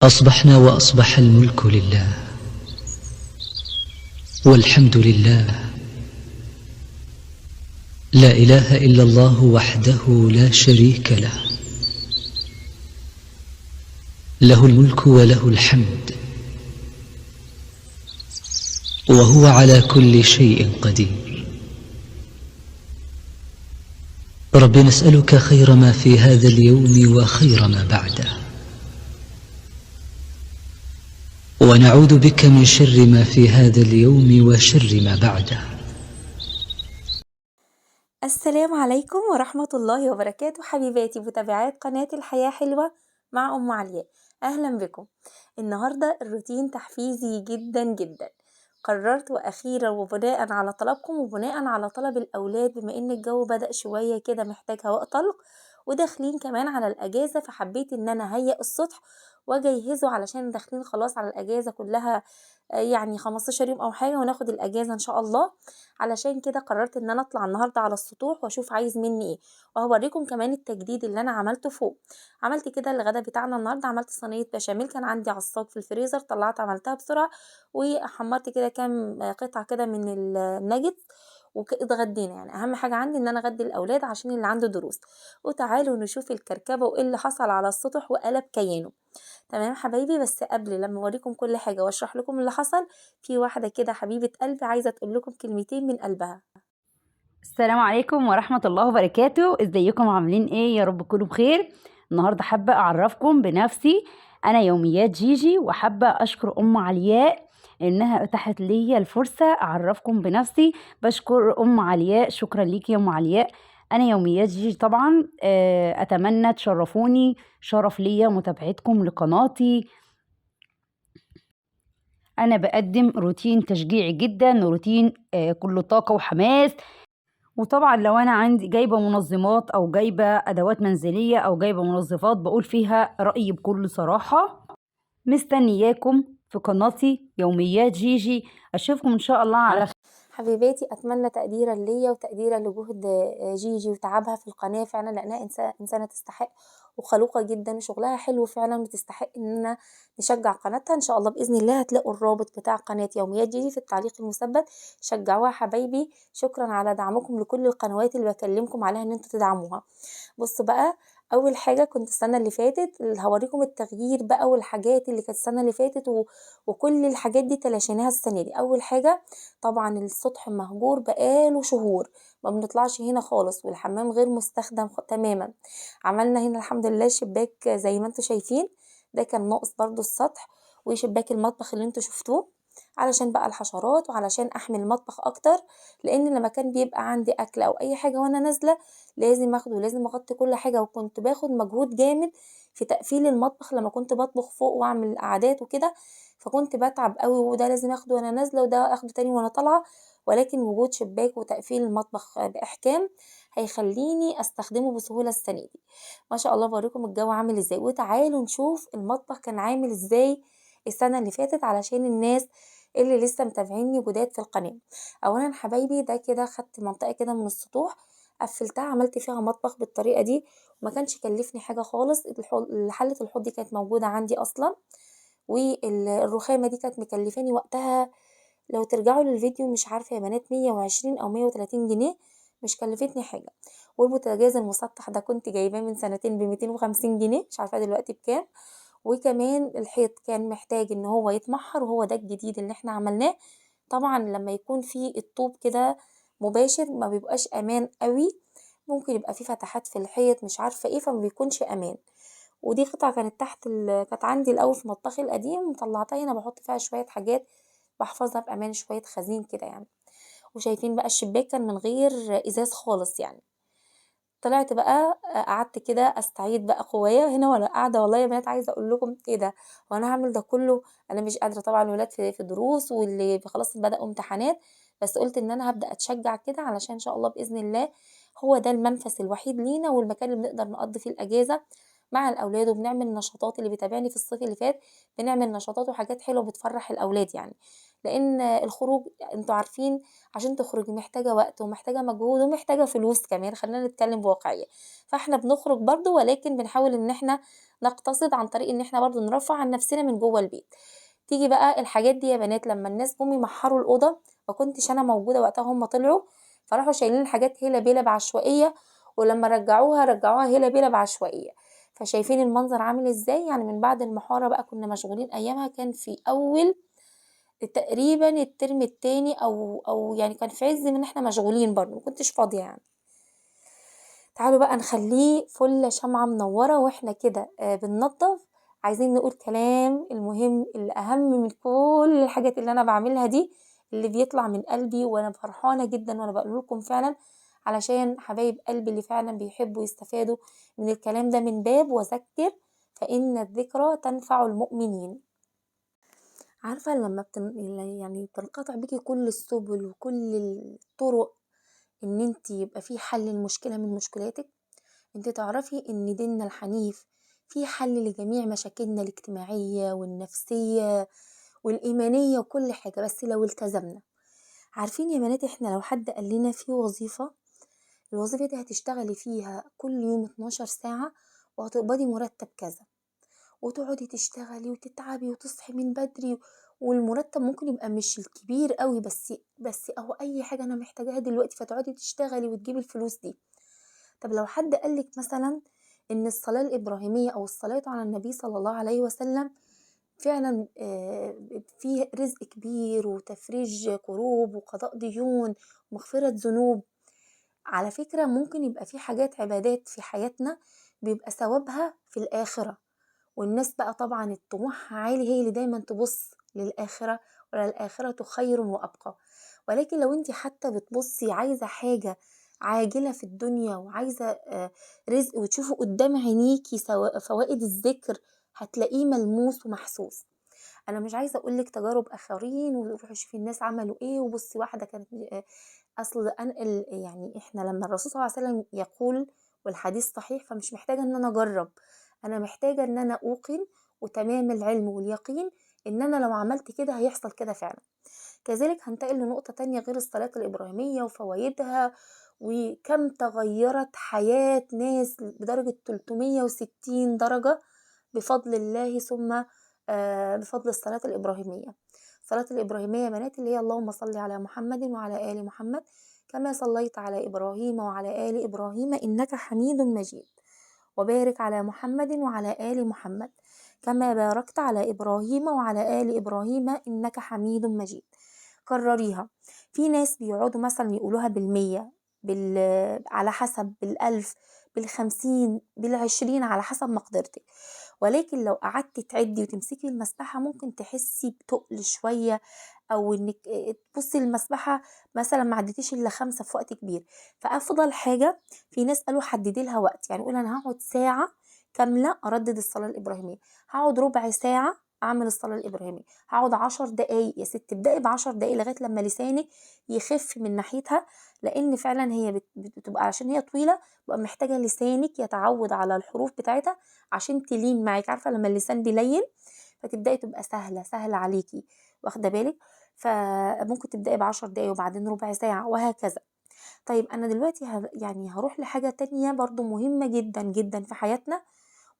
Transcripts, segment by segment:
أصبحنا وأصبح الملك لله، والحمد لله، لا إله إلا الله وحده لا شريك له، له الملك وله الحمد، وهو على كل شيء قدير. رب نسألك خير ما في هذا اليوم وخير ما بعده، ونعوذ بك من شر ما في هذا اليوم وشر ما بعده. السلام عليكم ورحمة الله وبركاته. حبيباتي متابعات قناة الحياة حلوة مع أم علياء، أهلا بكم. النهاردة الروتين تحفيزي جدا جدا. قررت وأخيرا وبناء على طلبكم وبناء على طلب الأولاد، بما إن الجو بدأ شوية كده محتاج هواء طلق وداخلين كمان على الأجازة، فحبيت إن أنا أهيئ السطح وأجهزة علشان داخلين خلاص على الأجازة كلها، يعني 15 يوم أو حاجة وناخد الأجازة إن شاء الله. علشان كده قررت إن أنا أطلع النهاردة على السطوح وأشوف عايز مني إيه، وهوريكم كمان التجديد اللي أنا عملته فوق. عملت كده الغدا بتاعنا النهاردة، عملت صينية بشاميل كان عندي عصاج في الفريزر، طلعت عملتها بسرعة وحمرت كده كام قطعة كده من الناجتس واتغدينا. يعني اهم حاجة عندي ان انا اغدي الاولاد عشان اللي عنده دروس. وتعالوا نشوف الكركبه وايه اللي حصل على السطح وقلب كيانه. تمام حبايبي، بس قبل لما اوريكم كل حاجة واشرح لكم اللي حصل، في واحدة كده حبيبه قلبي عايزه تقول لكم كلمتين من قلبها. السلام عليكم ورحمة الله وبركاته. ازيكم عاملين ايه؟ يا رب تكونوا بخير. النهارده حابة اعرفكم بنفسي، انا يوميات جيجي، وحابة اشكر ام علياء انها اتاحت لي الفرصة اعرفكم بنفسي. بشكر ام علياء، شكرا ليكي يا ام علياء. انا يوميات جيجي طبعا، اتمنى تشرفوني، شرف ليا متابعتكم لقناتي. انا بقدم روتين تشجيعي جدا، روتين كله طاقة وحماس. وطبعا لو انا عندي جايبه منظمات او جايبه ادوات منزلية او جايبه منظفات بقول فيها رايي بكل صراحة. مستنياكم في قناتي يوميات جيجي، اشوفكم ان شاء الله على خير. حبيباتي اتمنى تقديرا ليا وتقديرا لجهد جيجي وتعبها في القناة فعلا، لانها انسانه تستحق وخلوقه جدا وشغلها حلو فعلا، وتستحق اننا نشجع قناتها. ان شاء الله باذن الله هتلاقوا الرابط بتاع قناة يوميات جيجي في التعليق المثبت، شجعوها حبايبي. شكرا على دعمكم لكل القنوات اللي بكلمكم عليها ان انتوا تدعموها. بصوا بقى، اول حاجة كنت السنة اللي فاتت هوريكم التغيير بقى والحاجات اللي كانت السنة اللي فاتت وكل الحاجات دي تلاشيناها السنة دي. اول حاجة طبعا السطح مهجور بقاله شهور، ما بنطلعش هنا خالص، والحمام غير مستخدم تماما. عملنا هنا الحمد لله شباك زي ما انتم شايفين، ده كان ناقص برضو السطح، وشباك المطبخ اللي انتم شفتوه علشان بقى الحشرات وعلشان احمي المطبخ اكتر، لان لما كان بيبقى عندي اكل او اي حاجة وانا نازله لازم اخده، لازم اغطي كل حاجة، وكنت باخد مجهود جامد في تقفيل المطبخ لما كنت بطبخ فوق واعمل قعدات وكده، فكنت بتعب قوي، وده لازم اخده وانا نازله وده اخده تاني وانا طالعه. ولكن وجود شباك وتقفيل المطبخ باحكام هيخليني استخدمه بسهولة السنة دي. ما شاء الله بوريكم الجو عامل ازاي، وتعالوا نشوف المطبخ كان عامل ازاي السنة اللي فاتت علشان الناس اللي لسه متابعيني جداد في القناة. اولا حبايبي ده كده خدت منطقة كده من السطوح قفلتها، عملت فيها مطبخ بالطريقة دي، وما كانش كلفني حاجة خالص. حله الحوض دي كانت موجودة عندي اصلا، والرخامه دي كانت مكلفاني وقتها لو ترجعوا للفيديو مش عارفه يا بنات 120 او 130 جنيه، مش كلفتني حاجة. والبوتاجاز المسطح ده كنت جايباه من سنتين ب 250 جنيه، مش عارفه دلوقتي بكام. وكمان الحيط كان محتاج ان هو يتمحر، وهو ده الجديد اللي احنا عملناه. طبعا لما يكون في الطوب كده مباشر ما بيبقاش امان قوي، ممكن يبقى في فتحات في الحيط مش عارفه ايه، فما بيكونش امان. ودي قطعه كانت تحت كانت عندي الاول في مطبخي القديم، طلعتها هنا بحط فيها شوية حاجات بحفظها في امان، شوية خزين كده يعني. وشايفين بقى الشباك كان من غير ازاز خالص يعني. طلعت بقى قعدت كده استعيد بقى قوايا هنا وانا قاعدة. والله يا بنات عايزه اقول لكم ايه ده، وانا هعمل ده كله انا مش قادرة. طبعا الولاد في دروس واللي خلاص بداوا امتحانات، بس قلت ان انا هبدا اتشجع كده علشان ان شاء الله باذن الله هو ده المنفس الوحيد لينا والمكان اللي بنقدر نقضي فيه الاجازة. مع الأولاد، وبنعمل نشاطات. اللي بيتابعني في الصيف اللي فات بنعمل نشاطات وحاجات حلوة بتفرح الأولاد يعني، لأن الخروج انتوا عارفين عشان تخرجي محتاجة وقت ومحتاجة مجهود ومحتاجة فلوس كمان، خلينا نتكلم بواقعية. فاحنا بنخرج برضو، ولكن بنحاول ان احنا نقتصد عن طريق ان احنا برضو نرفع عن نفسنا من جوه البيت. تيجي بقى الحاجات دي يا بنات لما الناس جم يمحروا الأوضة، ما كنتش أنا موجودة وقتها، هم طلعوا فراحوا شايلين الحاجات هيلا بيلا بعشوائية، ولما رجعوها رجعوها هيلا بيلا بعشوائية. فشايفين المنظر عامل ازاي؟ يعني من بعد المحارة بقى كنا مشغولين أيامها، كان في أول تقريبا الترم التاني أو يعني كان في عز من احنا مشغولين برضه، ما كنتش فاضية يعني. تعالوا بقى نخليه فلة شمعة منورة واحنا كده بننظف. عايزين نقول كلام المهم الأهم من كل الحاجات اللي أنا بعملها دي، اللي بيطلع من قلبي وأنا فرحانة جدا وأنا بقول لكم فعلا، علشان حبايب قلبي اللي فعلا بيحبوا يستفادوا من الكلام ده، من باب وذكر فإن الذكرى تنفع المؤمنين. عارفة لما يعني بتنقطع بيكي كل السبل وكل الطرق إن انتي يبقى في حل لمشكلة من مشكلاتك، انتي تعرفي إن ديننا الحنيف في حل لجميع مشاكلنا الاجتماعية والنفسية والإيمانية وكل حاجة، بس لو التزمنا. عارفين يا بنات احنا لو حد قال لنا في وظيفة، الوظيفة دي هتشتغلي فيها كل يوم 12 ساعة وهتقبضي مرتب كذا، وتقعدي تشتغلي وتتعبي وتصحي من بدري، والمرتب ممكن يبقى مش الكبير قوي، بس اهو اي حاجة انا محتاجاها دلوقتي، فتقعدي تشتغلي وتجيبي الفلوس دي. طب لو حد قالك مثلا ان الصلاة الإبراهيمية او الصلاة على النبي صلى الله عليه وسلم فعلا فيه رزق كبير وتفريج كروب وقضاء ديون ومغفرة ذنوب، على فكرة ممكن يبقى في حاجات عبادات في حياتنا بيبقى ثوابها في الآخرة، والناس بقى طبعا الطموح عالي هي اللي دايما تبص للآخرة، وللآخرة خير وأبقى. ولكن لو انت حتى بتبصي عايزة حاجة عاجلة في الدنيا وعايزة رزق وتشوفه قدام عينيكي فوائد الذكر، هتلاقيه ملموس ومحسوس. أنا مش عايزة أقولك تجارب آخرين وروحي شوفي الناس عملوا إيه، وبصي واحدة كانت أصل أنقل، يعني إحنا لما الرسول صلى الله عليه وسلم يقول والحديث صحيح، فمش محتاجة إن أنا أجرب، أنا محتاجة إن أنا أوقن وتمام العلم واليقين إن أنا لو عملت كده هيحصل كده فعلا. كذلك هنتقل لنقطة تانية غير الصلاة الإبراهيمية وفوائدها وكم تغيرت حياة ناس بدرجة 360 درجة بفضل الله ثم بفضل الصلاة الإبراهيمية. الصلاة الإبراهيمية يا بنات اللي هي اللهم صل على محمد وعلى آل محمد كما صليت على إبراهيم وعلى آل إبراهيم إنك حميد مجيد، وبارك على محمد وعلى آل محمد كما باركت على إبراهيم وعلى آل إبراهيم إنك حميد مجيد. كرريها. في ناس بيقعدوا مثلا يقولوها بالمية، على حسب، بالألف، بالخمسين، بالعشرين، على حسب مقدرتك. ولكن لو قعدتي تعدي وتمسكي المسبحة ممكن تحسي بتقل شوية، أو إنك تبصي المسبحة مثلا ما عديتيش إلا 5 في وقت كبير. فأفضل حاجة في ناس قالوا حددي لها وقت، يعني قول أنا هقعد ساعة كاملة أردد الصلاة الإبراهيمية، هقعد ربع ساعة أعمل الصلاة الإبراهيمية، هقعد 10 دقايق. يا ست ابدأي ب10 دقايق لغاية لما لسانك يخف من ناحيتها، لأن فعلا هي بتبقى عشان هي طويلة بتبقى محتاجة لسانك يتعود على الحروف بتاعتها عشان تلين معاك. عارفة لما اللسان بيلين فتبدأي تبقى سهلة سهلة عليكي، واخدة بالك؟ فممكن تبدأي ب10 دقايق وبعدين ربع ساعة وهكذا. طيب أنا دلوقتي يعني هروح لحاجة تانية برضو مهمة جدا جدا في حياتنا.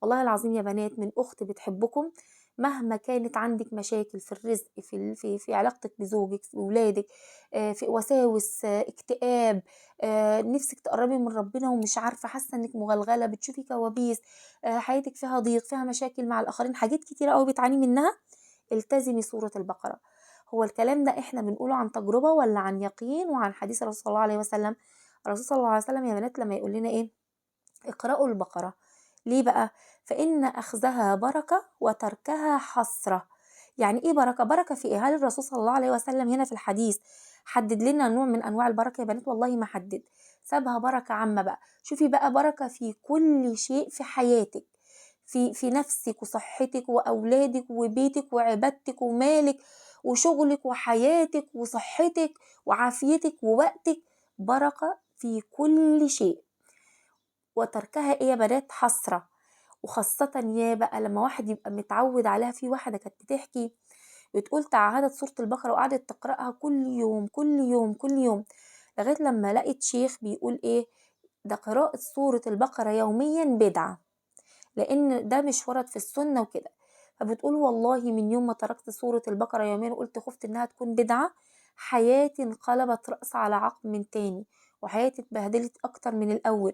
والله العظيم يا بنات من أخت بتحبكم، مهما كانت عندك مشاكل في الرزق، في في في علاقتك بزوجك، في ولادك، في وساوس، اكتئاب، نفسك تقربي من ربنا ومش عارفة، حاسة انك مغلغلة، بتشوفي كوابيس، حياتك فيها ضيق، فيها مشاكل مع الآخرين، حاجات كتيرة قوي بتعاني منها، التزمي سورة البقرة. هو الكلام ده احنا بنقوله عن تجربة ولا عن يقين وعن حديث الرسول صلى الله عليه وسلم؟ الرسول صلى الله عليه وسلم يا بنات لما يقول لنا ايه؟ اقرأوا البقرة. ليه بقى؟ فإن أخذها بركة وتركها حسرة. يعني إيه بركة؟ بركة في إيه؟ هل الرسول صلى الله عليه وسلم هنا في الحديث حدد لنا نوع من أنواع البركة يا بنات؟ والله ما حدد، سابها بركة عامة بقى. شوفي بقى بركة في كل شيء في حياتك، في نفسك وصحتك وأولادك وبيتك وعبادتك ومالك وشغلك وحياتك وصحتك وعافيتك ووقتك، بركة في كل شيء. وتركها إيه يا بنات؟ حسرة. وخاصةً يا بقى لمّا واحد يبقى متعوّد عليها. في واحدة كانت بتحكي بتقول تعهدت سورة البقرة وقعدت تقرأها كل يوم، كل يوم، كل يوم، لغاية لمّا لقت شيخ بيقول إيه، ده قراءة سورة البقرة يوميًا بدعة، لإن ده مش ورد في السنة وكده. فبتقول والله من يوم ما تركت سورة البقرة يوميًا وقلت خُفت إنها تكون بدعة، حياتي انقلبت رأس على عقب من تاني، وحياتي اتبهدلت أكتر من الأول،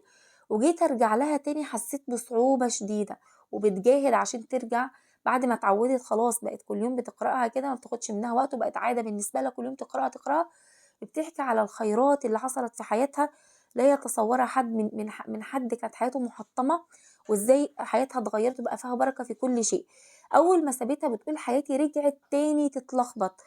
وجيت أرجع لها تاني حسيت بصعوبة شديدة، وبتجاهد عشان ترجع بعد ما اتعودت خلاص بقت كل يوم بتقرأها كده، ما بتاخدش منها وقت، وبقت عادة بالنسبة لها كل يوم تقرأها تقرأها. بتحكي على الخيرات اللي حصلت في حياتها لا يتصورها حد من حد كانت حياته محطمة، وإزاي حياتها اتغيرت وبقى فيها بركة في كل شيء. أول ما سابتها بتقول حياتي رجعت تاني تتلخبط،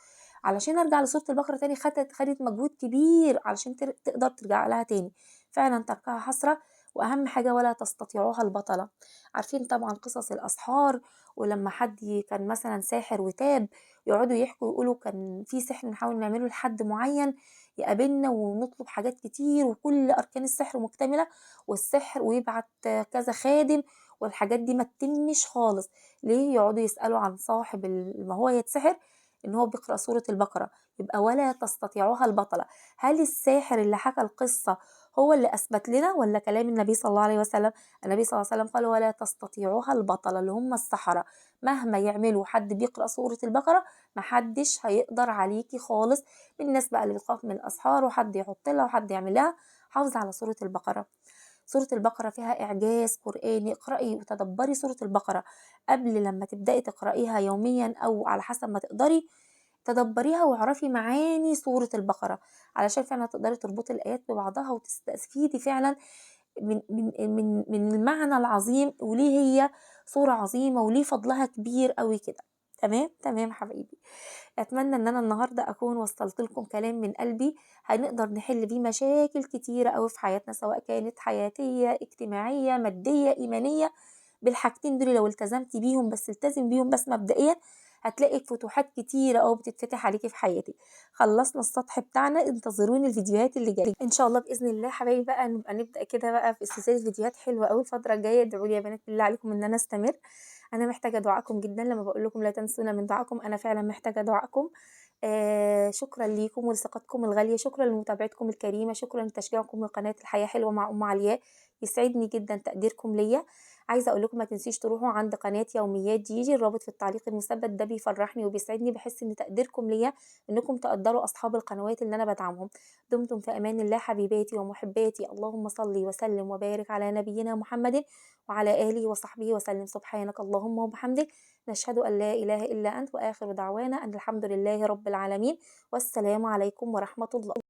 علشان أرجع لسورة البقرة تاني خدت مجهود كبير علشان تقدر ترجع لها تاني. فعلا تركها حسرة، وأهم حاجة ولا تستطيعوها البطلة. عارفين طبعا قصص الأسحار، ولما حد كان مثلا ساحر وتاب يقعدوا يحكوا يقولوا كان في سحر نحاول نعمله لحد معين يقابلنا ونطلب حاجات كتير وكل أركان السحر مكتملة والسحر، ويبعت كذا خادم والحاجات دي ما تتمش خالص. ليه؟ يقعدوا يسألوا عن صاحب ما هو يتسحر إن هو بيقرأ سورة البقرة، يبقى ولا تستطيعوها البطلة. هل الساحر اللي حكى القصة هو اللي أثبت لنا ولا كلام النبي صلى الله عليه وسلم؟ النبي صلى الله عليه وسلم قال ولا تستطيعوها البطلة، اللي هم السحرة مهما يعملوا حد بيقرأ سورة البقرة محدش هيقدر عليكي خالص. الناس بقى اللي بتخاف من الأسحار وحد يحط لها وحد يعمل لها، حافظي على سورة البقرة. سورة البقرة فيها إعجاز قرآني، اقرأي وتدبري سورة البقرة قبل لما تبدأي تقرأيها يوميا أو على حسب ما تقدري، تدبريها واعرفي معاني سورة البقرة علشان فعلا تقدري تربطي الآيات ببعضها وتستفيدي فعلا من من من من المعنى العظيم، وليه هي سورة عظيمة وليه فضلها كبير قوي كده. تمام تمام حبايبي، اتمنى ان انا النهارده اكون وصلت لكم كلام من قلبي هنقدر نحل بيه مشاكل كتيره قوي في حياتنا، سواء كانت حياتيه، اجتماعيه، ماديه، ايمانيه. بالحاجتين دول لو التزمتي بيهم، بس التزم بيهم بس مبدئيا، هتلاقي فتوحات كتيره قوي بتتفتح عليكي في حياتك. خلصنا السطح بتاعنا، انتظروني الفيديوهات اللي جايه ان شاء الله باذن الله حبايبي. بقى نبقى نبدا كده بقى في سلسله فيديوهات حلوه قوي الفتره الجايه. ادعوا لي يا بنات بالله عليكم ان انا استمر، انا محتاجه دعائكم جدا. لما بقول لكم لا تنسونا من دعائكم، انا فعلا محتاجه دعائكم. شكرا ليكم ولثقتكم الغاليه، شكرا لمتابعتكم الكريمه، شكرا لتشجيعكم لقناه الحياه حلوه مع ام علياء. يسعدني جدا تقديركم ليا. عايزه اقول لكم ما تنسيش تروحوا عند قناه يوميات جيجي، الرابط في التعليق المثبت، ده بيفرحني وبيسعدني، بحس ان تقديركم ليا انكم تقدروا اصحاب القنوات اللي انا بدعمهم. دمتم في امان الله حبيباتي ومحباتي. اللهم صل وسلم وبارك على نبينا محمد وعلى اله وصحبه وسلم. سبحانك اللهم وبحمدك، نشهد ان لا اله الا انت، واخر دعوانا ان الحمد لله رب العالمين، والسلام عليكم ورحمه الله.